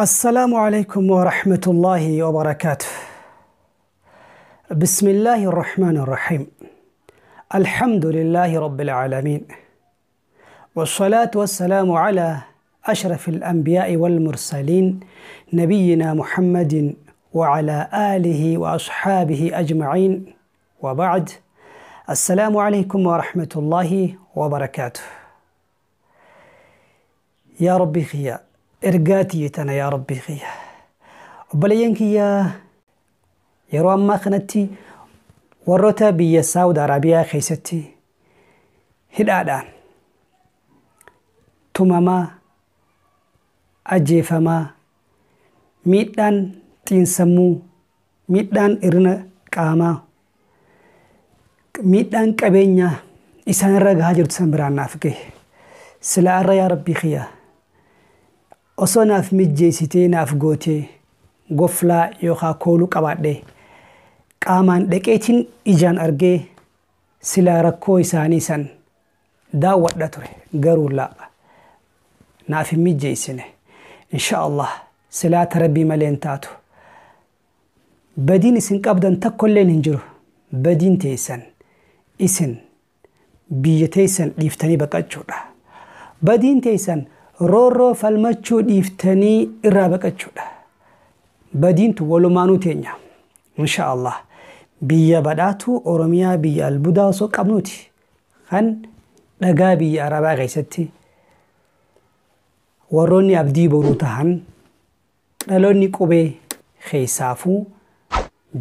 السلام عليكم ورحمة الله وبركاته. بسم الله الرحمن الرحيم. الحمد لله رب العالمين، والصلاة والسلام على أشرف الأنبياء والمرسلين، نبينا محمد وعلى آله وأصحابه أجمعين، وبعد. السلام عليكم ورحمة الله وبركاته. يا ربي خيا ergaatii tana, yaa Rabbii kiyya. Obboleeyyan kiyya, yeroo ammaa kanatti warroota biyya Saawud Arabiyaa keessatti hidhaadhaan tumamaa, ajjeefamaa, miidhaan xiinsammuu, miidhaan hir'ina qaamaa, miidhaan qabeenyaa isaan irra gahaa jirtu san biraan naaf gahe. Silaa irra, yaa Rabbii kiyya, osoo naaf mijjeessitee naaf gootee goflaa yookaan kooluu qabaadhee qaamaan dhaqeetiin ijaan argee silaa rakkoo isaanii san daawwadha ture. Garuu laa, naaf hin mijjeessine. Insha Allah silaa Rabbii malee hin taatu. Badiin isin qabdan tokkolleen hin jiru. Badiin teessan isin biyya teessan dhiiftanii baqachuudha. Badiin teessan roorroo falmachuu dhiiftanii irraa baqachuudha. Badiintu walumaanuu teenya. Insha Allah biyya badhaatu Oromiyaa, biyya albuudaa osoo qabnuuti kan dhagaa biyya Arabaa keessatti warroonni abdii boruu tahan, dhaloonni qubee keessaafuu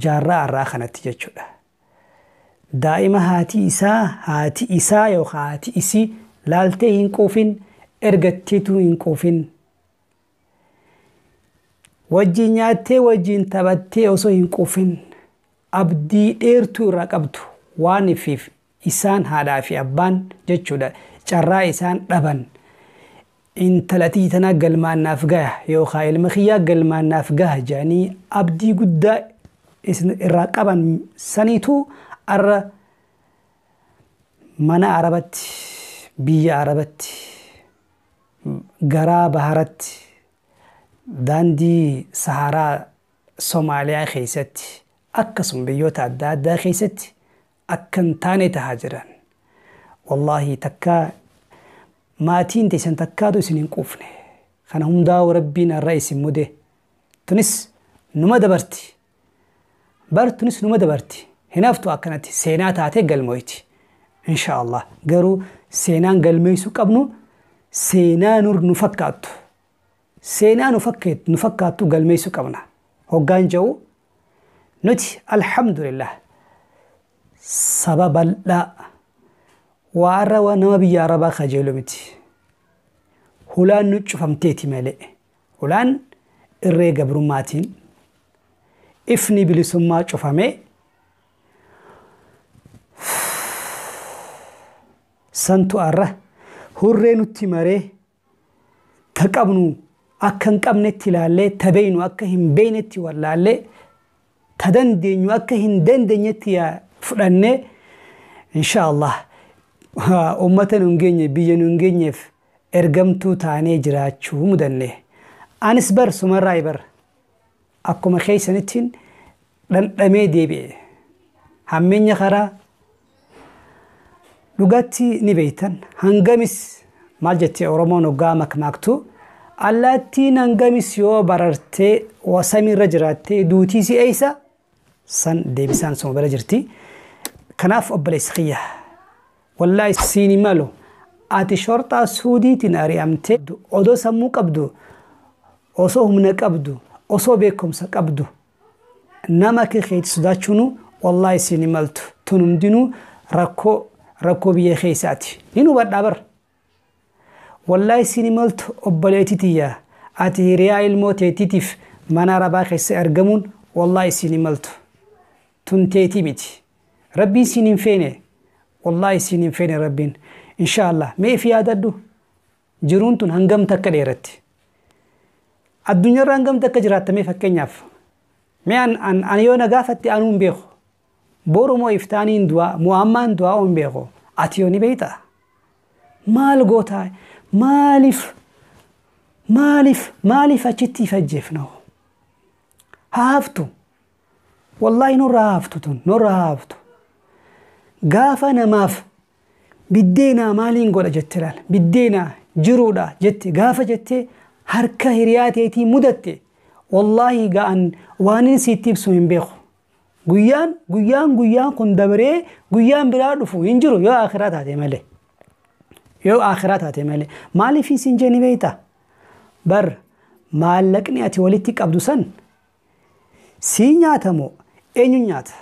jaarraa har'aa kanatti jechuudha. Daa'ima haati isaa yookaan haati isii laaltee hin quufin, ergatteetu hin quufin, wajjin nyaattee wajjin taphattee osoo hin quufin, abdii dheertuu irraa qabdu waan ifiif isaan haadhaa fi abbaan jechuudha carraa isaan dhaban intalatii tana galmaan naaf gaha yookaan ilma kiyyaa galmaan naaf gaha jedhanii abdii guddaa irraa qaban saniitu arra mana Arabatti, biyya Arabatti, garaa baharatti, daandii Saharaa Somaaliyaa keessatti, akkasuma biyyoota adda addaa keessatti akka hin taane tahaa jiran. Wallaahi takkaa maatiin teessan takkaatu isin hin quufne. Kana hundaa'u Rabbiin har'a isin mude. Tunis numa dabarti. Bar tunis numa dabarti. Hinaftu akkanatti seenaa taatee galmoyti. Insha Allah. Garuu seenaan galmeessuu qabnu seenaa nur nu fakkaattu. Seenaa nu fakkaattu galmeessuu qabna. Hoggaan jedhu nuti alhamdulillah saba bal'aa waa arra nama biyya Arabaa kajeelu miti. Hulaan nu cufamteeti malee. Hulaan irree gabrummaatiin ifni bilisummaa cufamee santu arra hurree nutti maree ta qabnu akka hin qabnetti ilaallee, ta beeynu akka hin beeynetti wallaallee, ta dandeenyu akka hin dandeenyetti fudhannee, insha Allah ummata nu hin geenye, biyya nu hin geenyeef ergamtuu taanee jiraachuu mudanne. Anis bar sumarraa bar akkuma keessanittiin dhandhamee deebi'e. Hammeenya karaa dhugaatti ni beeytan. Hangamis maal jettee Oromoon hoggaa makmaaktu, allaattiin hangamis yoo barartee samiirra jiraattee duutii si eeysa san deebisaan suma bira jirti. Kanaaf obboleessi kiyya, wallaahi siini malu ati shorxaa Suudiitiin ari'amtee odoo sammuu qabdu, osoo humna qabdu, osoo beekumsa qabdu, nama akka keetti sodaachuunu wallaahi siini maltu. Tun hundinuu rakkoo biyya keessaati. Ni hubadhaa bar. Wallaahi siini maltu, obboleettii tiyya, ati hiriyaa ilmoo teetiitiif mana Arabaa keessa argamuun wallaahi siini maltu. Tun teetii miti. Rabbiin siin hin feene. Wallaahi siin hin feene Rabbiin. Insha Allah mee if yaadadhu, jiruun tun hangam takka dheeratti. Addunyaarra hangam takka jiraattamee fakkeenyaaf. Mee an yoo na gaafatte anuu hin beeku. Boru moo iftaaniin du'aa moo ammaan du'aa hin beeku. Ati yoo ni beektaa? Maal gootaa? Maaliif Maaliif maaliif achitti ifajjeefna? Haa haftu. Wallaahi nurraa haftu tun nurraa haftu. Gaafa namaaf biddeenaa maaliin godha jette laala. Biddeenaa jiruudha jette gaafa jettee harka hiriyaa teetii mudatte wallaahi ga'an waan inni sitti ibsu hin beeku. Guyyaan guyyaan guyyaan kun dabaree guyyaan biraa dhufu hin jiru yoo akhiraa taate malee. Yoo akhiraa taate malee maaliif isin jeeni beektaa? Bar maallaqni ati walitti qabdu san sii nyaatamoo eenyu nyaata?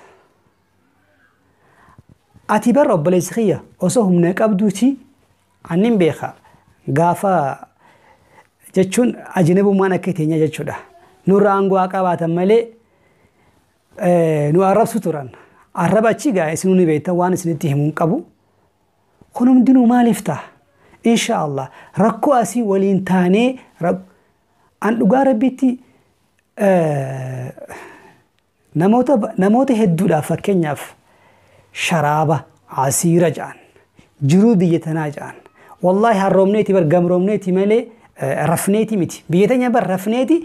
Ati bar obboleessi kiyya osoo humna qabduuti annin beeka gaafa jechuun ajnabummaan akka teenya jechuudha. Nurra aangoo haa qabaatan malee nu arrabsu turan. Arraba achi gaa isinuu ni beektan waan isinitti himuu hin qabu. Kun hundinuu maaliif ta'a? Insha Allah rakkoo asii waliin taanee an dhugaa rabbitti namoota hedduudhaaf fakkeenyaaf sharaaba asiira ja'an jiruu biyya tanaa ja'an wallaahi harroomneeti bar gamroomneeti malee rafneeti miti biyya teenya bar rafneeti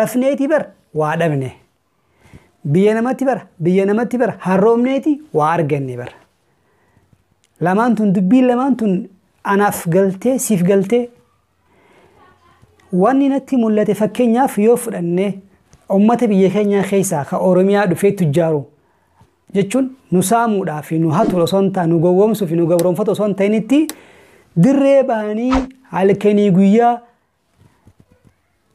rafneeti bar waa dhabne biyya namatti bar biyya namatti bar harroomneeti waa arganne bar lamaan tun dubbiin lamaan tun anaaf galtee siif galtee wanni natti mul'ate fakkeenyaaf yoo fudhanne ummata biyya keenyaa keessaa ka Oromiyaa dhufee tujjaaru jechuun nu saamuudhaa fi nu hatu osoo hin taane nu gowwoomsuu fi nu gabroonfatu osoo hin ta'initti dirree bahanii halkanii guyyaa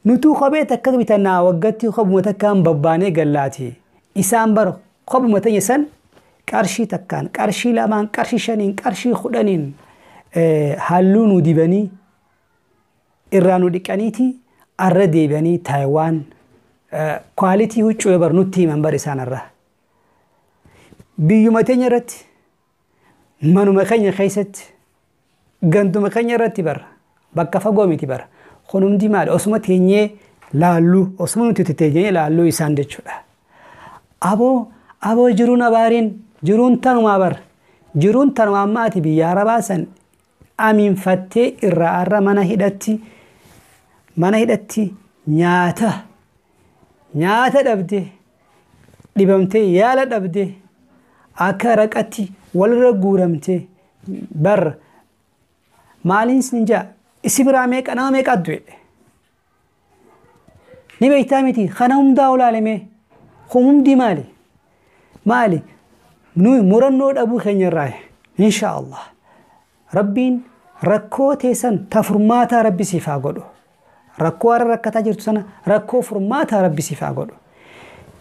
nutuu kophee takka bitannaa waggaatti kophuma takkaan babbaanee gallaati. Isaan bara kophuma teenya san qarshii takkaan qarshii lamaan qarshii shaniin qarshii kudhaniin halluu nu dibanii irraa nu dhiqaniiti arra deebi'anii Taayiwaan kwaalitii huccuu bar nutti himan bar isaan irraa. Biyyuma teenya irratti manuma keenya keessatti ganduma keenya irratti bara bakka fagoo miti bara. Kun hundi maali osuma teenyee laalluu osuma nuti teenyee laalluu isaan jechuudha. Aboo aboo jiruun abaariin jiruun tanumaa bara jiruun tanumaa amma ati biyya arabaa san amiinfattee irraa arra mana hidhatti nyaata nyaata dhabde dhibamtee yaala dhabde akka raqatti walirra guuramte bar maaliin sin jaa isi biraa meeqa nama meeqa du'e ni beektaa miti kana hundaa olaalame kun hundi maali maali nuyi murannoo dhabuu keenya irraa insha Allah rabbiin rakkoo teessan ta furmaataa rabbi siif haa godhu rakkoo har'a rakkataa jirtu sana rakkoo furmaataa rabbi siif haa godhu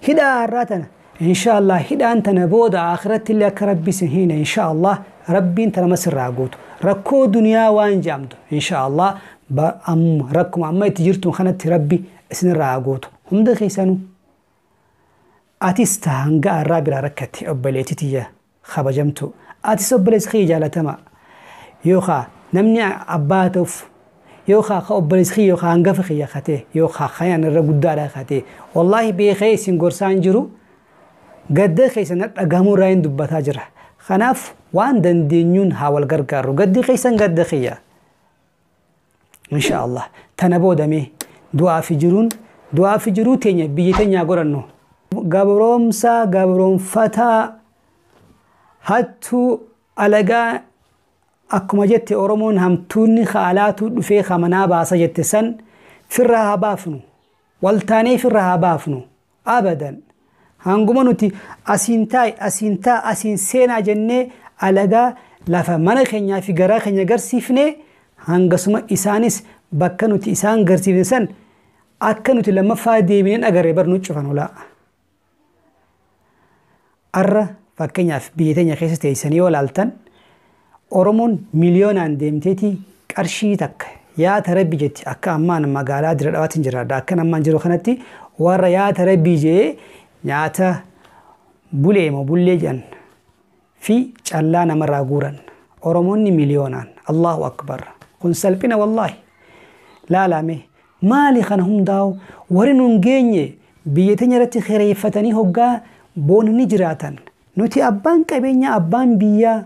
hidhaa har'aa tana insha Allah hidhaan tana booda akhiratti illee akka rabbi sin hiine insha Allah rabbiin tana masirraa guutu rakkoo duniyaa waan jedhamtu insha Allah amma rakkuma amma itti jirtu kanatti rabbi isinirraa guutu hunda keessanuu atis ta hanga har'aa biraa rakkatte obboleettii tiyya kabajamtu atis obboleessi kiyya jaalatama yookaan namni abbaa ta'uuf yookaan ka obboleessi kiyya yookaan hangafa kiyya katee yookaan kayaan irra guddaadha katee wallaahi beekee isin gorsaan jiru gadda keessan dhagahamuu irraa hin dubbataa jira. Kanaaf waan dandeenyuun haa wal gargaarru gaddi keessan gadda kiyya. Insha Allah tana boodamee du'aa fi jiruun du'aa fi jiruu teenya biyya teenyaa godhannu. Gabroomsaa gabroomfataa hattuu alagaa akkuma jette Oromoon hamtuunni haalaatu dhufee kamanaa baasa jette san firra haa baafnu waltaanee firra haa baafnu abadan hanguma nuti asiin taa'i asiin taa asiin seenaa jennee alagaa lafa mana keenyaa fi garaa keenya garsiifnee hangasuma isaanis bakka nuti isaan garsiifne san akka nuti lammaffaa deebineen agarree bar nu cufan olaa. Arra fakkeenyaaf biyya teenya keessa teessanii yoo ilaaltan Oromoon miliyoonaan deemteeti qarshii takka yaata rabbi jetti akka ammaan magaalaa dira dhawaatiin jiraadha akkan ammaan jiru kanatti warra yaata rabbi jee nyaata bulee moo bullee jedhan fi callaa namarraa guuran Oromoonni miliyoonaan Allahu akbar kun salphina wallaahi laalame maali kana hundaa'u warri nun geenye biyya teenya irratti kireeffatanii hoggaa boonanii jiraatan nuti abbaan qabeenyaa abbaan biyyaa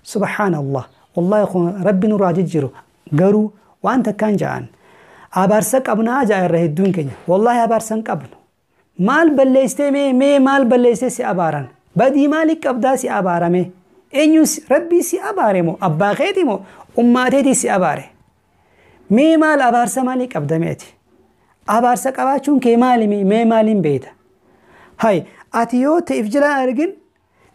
subhaanallah wallaahi kun rabbi nurraa jijjiiru garuu waan takkaan ja'an Abaarsa qabnaa ja'a irra hedduun keenya. Wallaahi abaarsa hin qabnu. Maal balleessitee mee maal balleessitee si abaaran? Badii maalii qabdaa si abaarame? Eenyu rabbii si abaare moo abbaa keetii moo ummaateetii si abaare? Mee maal abaarsa maalii qabda meeti? Abaarsa qabaachuun kee maali mee maaliin beekta? Hay ati yoo ta'eef jala argin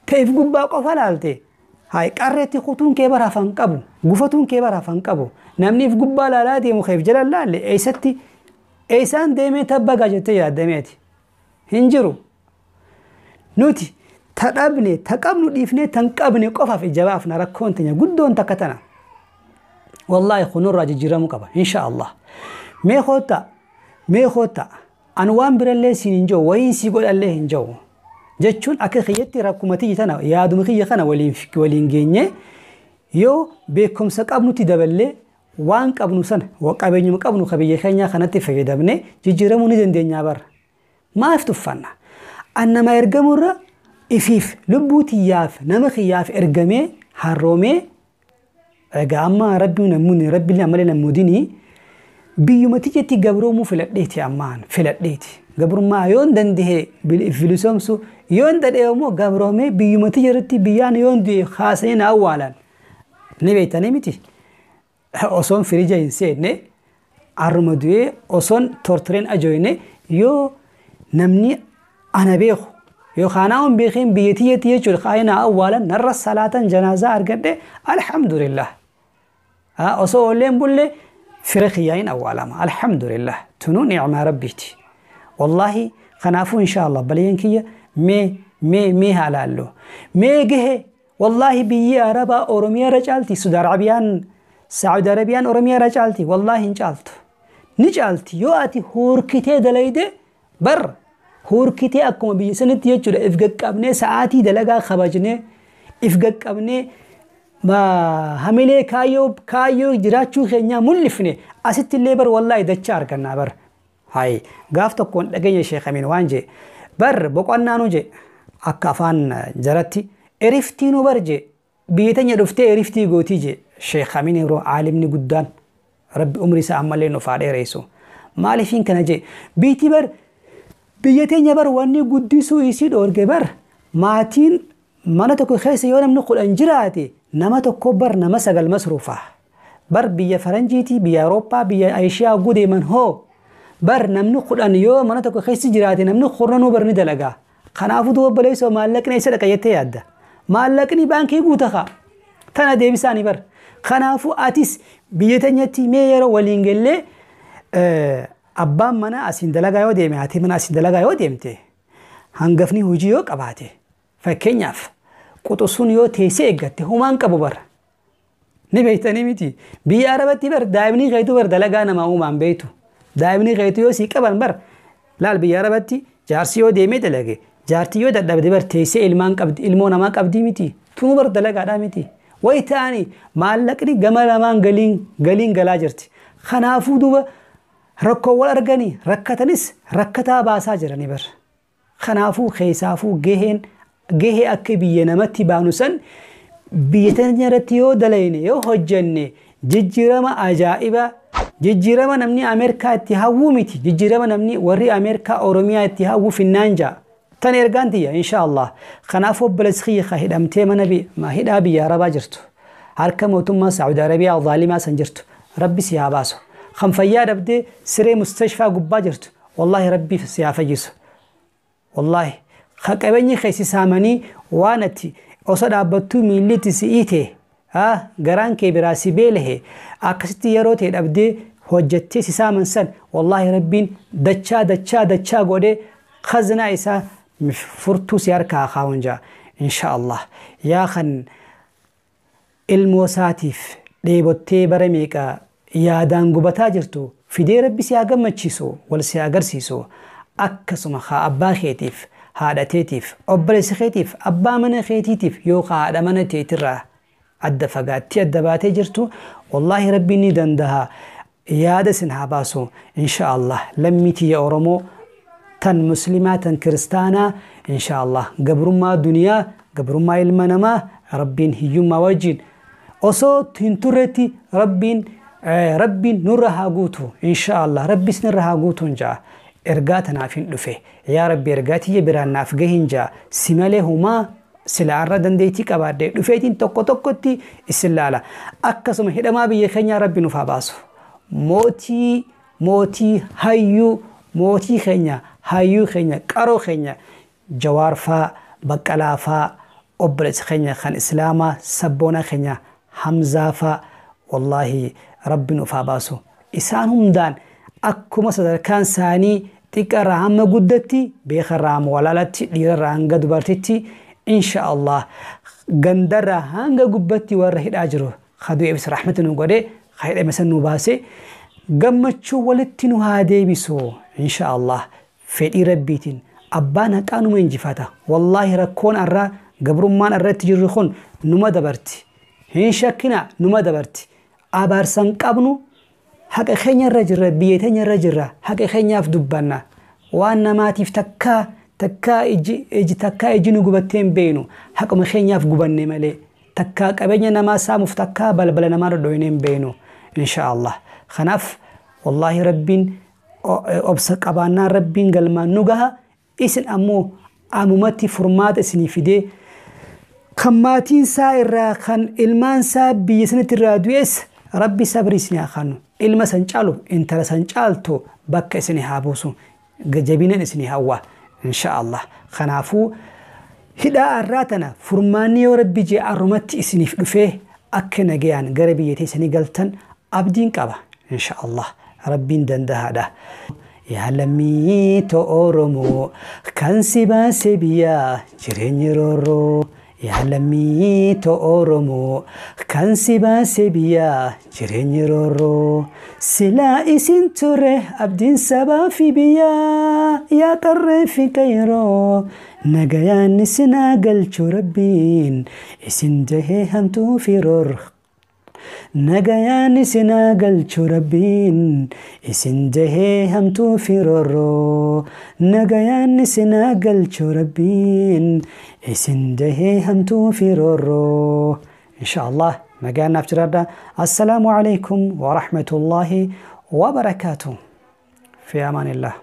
ta'eef gubbaa qofa laalte hay qarreetti kutuun kee bara hafan qabu gufatuun kee bara hafan qabu namni if gubbaa laalaa deemu keef jala laalle eessatti eessaan deemee tabba jettee yaaddameeti hin jiru. Nuti ta dhabne ta qabnu dhiifnee tan qabne qofaaf ija baafna rakkoon teenya guddoon takka tana. Wallaahi kunurraa jijjiiramuu qaba insha Allah. Mee koottaa mee koottaa an waan birallee siin hin jiru wayiin sii godhallee hin jiru. Jechuun akka kiyyatti rakkuma tiyya tana yaaduma kiyya kana waliin geenye yoo beekumsa qabnutti daballee waan qabnu sana qabeenyuma qabnu ka biyya keenyaa kanatti fayyadamne jijjiiramuu ni dandeenya bara. Maaf tuffanna? An nama ergamurra ifiif lubbuu tiyyaaf nama kiyyaaf ergamee harroomee egaa amma rabbi namoonni rabbi ammallee namoodinii biyyuma tiyyatti gabroomuu filadheeti ammaan filadheeti. Gabrummaa yoon danda'e bilisoomsu yoon dadhee immoo gabroomee biyyuma tiyya irratti biyyaan yoon du'e kaasanii na awwaalan. Ni beektanii miti. Osoon firija hin seenne harruma du'ee osoon tortoreen ajooyne yoo namni ana beeku yookaan aan beekeen biyya tiyyatti jechuudha kaayee na awwaalan narra salaatan janaazaa argadhe alhamdulillah. Osoo oolleen bullee fira kiyyaayin awwaalama alhamdulillah tunuu nicmaa rabbiiti. Wallaahi kanaafuu insha Allah balayyan kiyya mee mee mee haa laallu mee gahe wallaahi biyyi Arabaa Oromiyaa irra caalti Saudi Arabiyaan Saudi Arabiyaan Oromiyaa irra caalti wallaahi hin caaltu ni caalti yoo ati hurkitee dalayde bar hurkitee akkuma biyya sanitti jechuudha if gaqqabnee sa'aatii dalagaa kabajnee if gaqqabnee hamilee kaayyoo jiraachuu keenyaa mul'ifne asitti illee bar wallaahi dachaa argannaa bar. Hay gaaf tokkoon dhageenya sheekamiin waan jee bar boqonnaanu jee akka afaan jaratti eriftiinuu bar jee biyya teenya dhuftee eriftii gootii jee sheekamiin yeroo aalimni guddaan rabbi umri isaa ammallee nuuf haa dheeressu. Maaliifiin kana jee biitii bar biyya teenya bar wanni guddisuu isii dhoorge bar maatiin mana tokko keessa yoo namni 10 jiraate nama tokko bar nama 9 masruufa. Bar biyya faranjiitii biyya Awurooppaa biyya Eeshiyaa gudeeman hoo bar namni 10 yoo mana tokko keessa jiraate namni 10 bar ni dalagaa. Kanaafuu duuba obboleessoo maallaqni eessa dhaqa jettee yaadda? Maallaqni baankii guuta kaa. Tana deebisaanii bar. Kanaafuu atis biyya teenyatti mee yeroo waliin gallee abbaan mana asiin dalagaa yoo deeme haati mana asiin dalagaa yoo deemte hangafni hojii yoo qabaate fakkeenyaaf quxusuun yoo teessee eeggatte humaan qabu bara. Ni beektanii miti. Biyya Arabatti bar daa'imni keetu bar dalagaa namaa uumaan beektu. Daa'imni keetu yoo sii qaban bar laal biyya Arabatti jaarsi yoo deemee dalage jaartii yoo dadhabde bar teessee ilmaan qabdi ilmoo namaa qabdii miti. Tunuu bar dalagaadhaa miti. Wayi ta'anii maallaqni gama lamaan galiin galaa jirti. Kanaafuu duuba rakkoowwan arganii rakkatanis rakkataa baasaa jiranii bar. Kanaafuu keessaafuu gahee akka biyya namatti baanu san biyya teenya irratti yoo dalayne yoo hojjenne jijjiirama ajaa'ibaa jijjiirama namni Ameerikaa itti hawwuu miti jijjiirama namni warri Ameerikaa Oromiyaa itti hawwuu finnaan ja'a. Tan ergaan tiyya insha Allah. Kanaafuu obboleessi kiyya hidhamtee mana hidhaa biyya Arabaa jirtu. Harka mootummaa Saudi Arabiyaa zaalimaa san jirtu. Rabbi si haa baasu. Kan fayyaa dhabdee siree mustashfaa gubbaa jirtu. Wallaahi rabbi si haa fayyisu. Wallaahi qabeenyi keessi saamanii waan ati osoo dhaabbattuu miillitti si hiite garaan kee biraa si beelahe akkasitti yeroo ta'e dhabdee hojjettee si saaman san wallaahi rabbiin dachaa dachaa dachaa godhee khazinaa isaa furtuu si harkaa kaawwan jaa insha Allah. Yaa kan ilmoo isaatiif dheebottee bara meeqa yaadaan gubataa jirtu fidee rabbi si haa gammachiisu wal si haa agarsiisu akkasuma haa abbaa keetiif haadha teetiif obboleessa keetiif abbaa mana keetiitiif yookaan haadha mana teetirraa adda fagaattee adda baatee jirtu wallaahi rabbiin ni danda'a yaada isin haa baasu insha Allah lammii tiyya Oromoo tan muslimaa tan kiristaanaa insha Allah gabrummaa duniyaa gabrummaa ilma namaa rabbiin hiyyummaa wajjin osoo hin turretti rabbiin Rabbiin nurra haa guutu inshaallah, rabbis nurra haa guutu hin ja'a. Ergaa tanaaf hin dhufe, yaa rabbi ergaa tiyya biraan naaf gahin ja'a. Si malee humaa silaarra dandeettii qabaadhee dhufeetiin tokko tokkotti isin laala. Akkasuma hidhamaa biyya keenyaa rabbi nuuf haa baasu. Mootii mootii hayyuu mootii keenya hayyuu keenya qaroo keenya Jawaarfaa, Baqqalaafaa, obboleessa keenya kan Islaamaa sabboona keenya Hamzaafaa, wallaahi rabbi nuuf haa baasu. Isaan hundaan akkuma sadarkaan isaanii xiqqarraa hamma guddatti, beekarraa hamma walaalatti, dhiirarraa hanga dubartitti, insha Allah gandarraa hanga gubbatti warra hidhaa jiru kaduu eebisa rahmata nu godhee ka hidhame san nu baase gammachuu walitti nu haa deebisu insha Allah. Fedhii rabbiitiin abbaan haqaa numa injifata. Wallaahi rakkoon arraa gabrummaan irratti jirru kun numa dabarti, hin shakkina, numa dabarti. Abaarsan qabnu haqa keenya irra jirra, biyya teenya irra jirra, haqa keenyaaf dubbanna. Waan namaatiif takkaa takkaa iji iji takkaa iji nu gubattee hin beeknu, haquma keenyaaf gubanne malee takkaa qabeenya namaa saamuuf takkaa balbala namaa dhodhoyne hin beeknu insha Allah. Kanaaf wallaahi rabbiin obsa qabaannaan rabbiin galmaan nu gaha. Isin ammoo amumatti furmaata isinii fidee kan maatiin isaa irraa kan ilmaan isaa biyya sanatti irraa du'es rabbi sabri isinii haa kennu, ilma san caalu intala san caaltu bakka isinii haa buusu, jabinan isinii hawwa insha Allah. Kanaafuu hidhaa arraa tana furmaanni yoo rabbi jee arrumatti isiniif dhufee akka nagayaan gara biyya teessanii galtan abdiin qaba insha Allah, rabbiin dandahaadha. Yaa lammii Oromoo kan si baase biyyaa jireenyi roorroo. Yaa lammii Oromoo kan si baase biyyaa jireenyi roorroo. Silaa isin ture abdiin sabaa fi biyyaa, yaa qarree fi qeyroo. Nagayaan isinaa galchuu rabbiin isin dahee hamtuu fi roorroo. Nagayaan isinaa galchuu rabbiin isin dahee hamtuu fi roorroo. Nagayaan isinaa galchuu rabbiin isin dahee hamtuu fi roorroo. Insha Allah nagaan naaf jiraadha. Assalaamu alaikum wa rahmatullahi wa barakaatuh. Fi amaanillah.